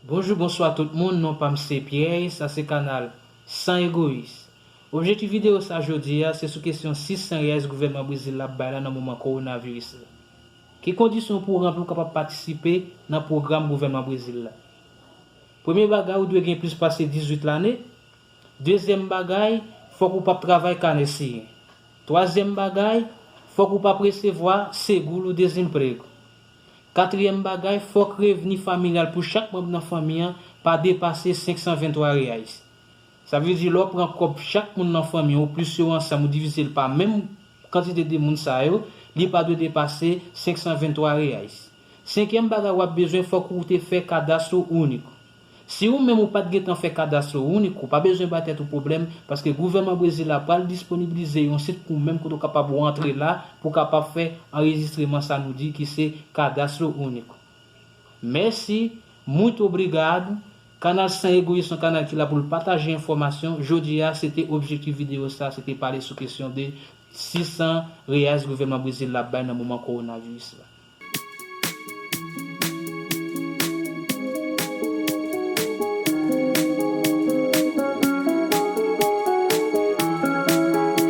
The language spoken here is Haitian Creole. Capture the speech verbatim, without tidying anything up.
Bonjou, bonswa tout moun, non pa m se Pierre, sa se kanal San Egoyis. Objektif videyo sa jodi a, se sou kesyon sis san reais gouvènman Brezil la ap bay la nan moman kowonaviris la. Ki kondisyon pou w ranpli pou w kapab patisipe nan pwogram gouvènman Brezil la? Premye bagay, ou dwe gen plis pase dizuit lane. Dezyèm bagay, fòk ou p ap travay kanè siyen. Twazyèm bagay, fòk ou p ap resevwa seguro-desemprego. Katriyèm bagay, fòk revni familyal pou chak manm nan fanmi an pa depase senk san venntwa reais. Sa vle di, lè w pran kòb chak moun nan fanmi an, ou plis yo ansanm, ou divize l pa menm kantite de moun sa yo, li pa dwe depase senk san venntwa reais. Senkyèm bagay w ap bezwen, fòk ou te fè Cadastro Único. Si ou menm ou pa t gentan fè Cadastro Único, ou pa bezwen bay tèt ou pwoblèm, paske gouvènman Brezil la pral disponibilize yon sit pou ou menm kote w kapab rantre la pou w kapab fè anrejistreman sa nou di ki se Cadastro Único. Mèsi, muito obrigado. Kanal San Egoyis, yon kanal ki la pou l pataje enfòmasyon. Jodi a, se te objektif videyo sa, se te pale sou kesyon de sis san reais gouvènman Brezil la ap bay nan moman kowonaviris la.